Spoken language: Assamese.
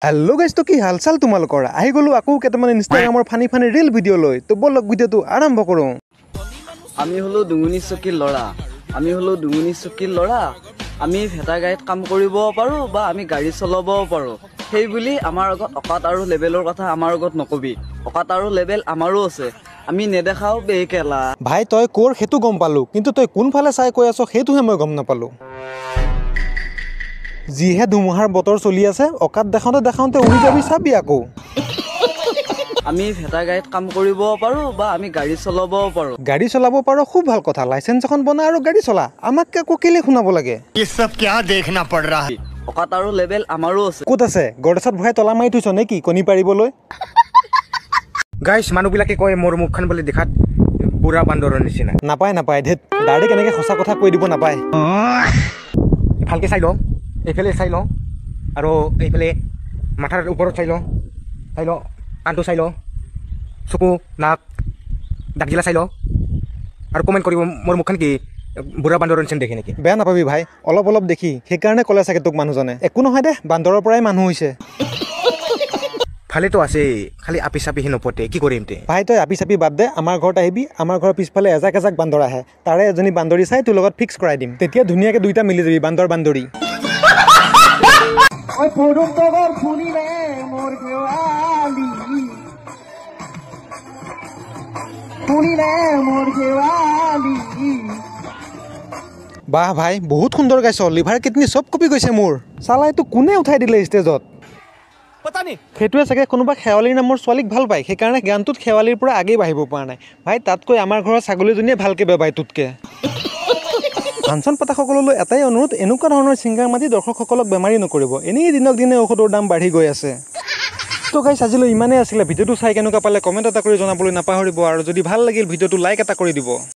হেল্ল' গাইজ, তো কি হাল চাল তোমালোকৰ? আহি গ'লো আকৌ কেইটামান ইনষ্টাগ্ৰামৰ ফানি ফানি ৰিল ভিডিঅ' লৈ। তো ব'লক, ভিডিঅ'টো আৰম্ভ কৰোঁ। আমি হলো দুঙুনি চকীৰ ল'ৰা, আমি হলো দুঙুনি চকীৰ ল'ৰা। আমি ভেটা গাড়ীত কাম কৰিবও পাৰো বা আমি গাড়ী চলাবও পাৰো। সেই বুলি আমাৰ আগত অকাত আৰু লেবেলৰ কথা আমাৰ আগত নকবি। অকাত আৰু লেবেল আমাৰো আছে, আমি নেদেখাও বেকেলা। ভাই, তই ক'ৰ সেইটো গম পালো, কিন্তু তই কোনফালে চাই কৈ আছ সেইটোহে মই গম নাপালো। যিহে ধুমুহাৰ বতৰ চলি আছে, অকাত দেখাওঁতে দেখাওঁতে উৰি যাবি, চাবি আকৌ। আমি ভেটা গাড়ীত কাম কৰিবও পাৰো বা আমি গাড়ী চলাবও পাৰো। গাড়ী চলাব পাৰ, খুব ভাল কথা। লাইচেঞ্চ এখন বনা আৰু গাড়ী চলা। আমাক আকৌ কেলে শুনাব লাগে? ये सब क्या देखना पड़ रहा है? অকাত আৰু লেবেল আমাৰো আছে। ক'ত আছে? গডৰেজত ভৰাই তলা মাৰি থৈছ নে কি কণী পাৰিবলৈ? গাইছ, মানুহবিলাকে কয় মোৰ মুখখন বোলে দেখাত বুঢ়া বান্দৰৰ নিচিনা। নাপায় নাপায়, ধেত, ডাইৰেক্ট এনেকৈ সঁচা কথা কৈ দিব নাপায়। ভালকে চাই লওঁ, এইফালে চাই লওঁ আৰু এইফালে মাথাৰ ওপৰত চাই লওঁ, চাই লওঁ, কাণটো চাই লওঁ, চকু, নাক, দাঁতগিলা চাই লওঁ আৰু কমেণ্ট কৰিব, মোৰ মুখখন কি বুঢ়া বান্দৰৰ নিচিনা দেখে নেকি? বেয়া নাপাবি ভাই, অলপ অলপ দেখি, সেইকাৰণে ক'লে চাগে তোক মানুহজনে। একো নহয় দে, বান্দৰৰ পৰাই মানুহ হৈছে। ভালেতো আছে, খালি আপি চাপিহে নপতে, কি কৰিম তে? ভাই, তই আপি চাপি বাদ দে, আমাৰ ঘৰত আহিবি। আমাৰ ঘৰৰ পিছফালে এজাক এজাক বান্দৰ আহে, তাৰে এজনী বান্দৰী চাই তোৰ লগত ফিক্স কৰাই দিম। তেতিয়া ধুনীয়াকৈ দুইটা মিলি যাবি, বান্দৰ বান্দৰী। পদুম তগৰ ফুলিলে মোৰ শেৱালি, ফুলিলে মোৰ শেৱালি। বাহ ভাই, বহুত সুন্দৰ গাইছ, লিভাৰ কিডনী চব কপি গৈছে মোৰ। চালা, এইটো কোনে উঠাই দিলে ষ্টেজত? সেইটোৱে চাগে কোনোবা শেৱালিৰ নামৰ ছোৱালীক ভাল পায়, সেইকাৰণে গানটোত শেৱালিৰ পৰা আগেই বাঢ়িব পৰা নাই। ভাই, তাতকৈ আমাৰ ঘৰৰ ছাগলীজনীয়ে ভালকৈ বেবায় তোতকে। ফাংচন পতাসকললৈ এটাই অনুৰোধ, এনেকুৱা ধৰণৰ ছিংগাৰ মাতি দৰ্শকসকলক বেমাৰী নকৰিব। এনেই দিনক দিনে ঔষধৰ দাম বাঢ়ি গৈ আছে। তো গাইছ, আজিলৈ ইমানেই আছিলে। ভিডিঅ'টো চাই কেনেকুৱা পালে কমেণ্ট এটা কৰি জনাবলৈ নাপাহৰিব আৰু যদি ভাল লাগিল ভিডিঅ'টো লাইক এটা কৰি দিব।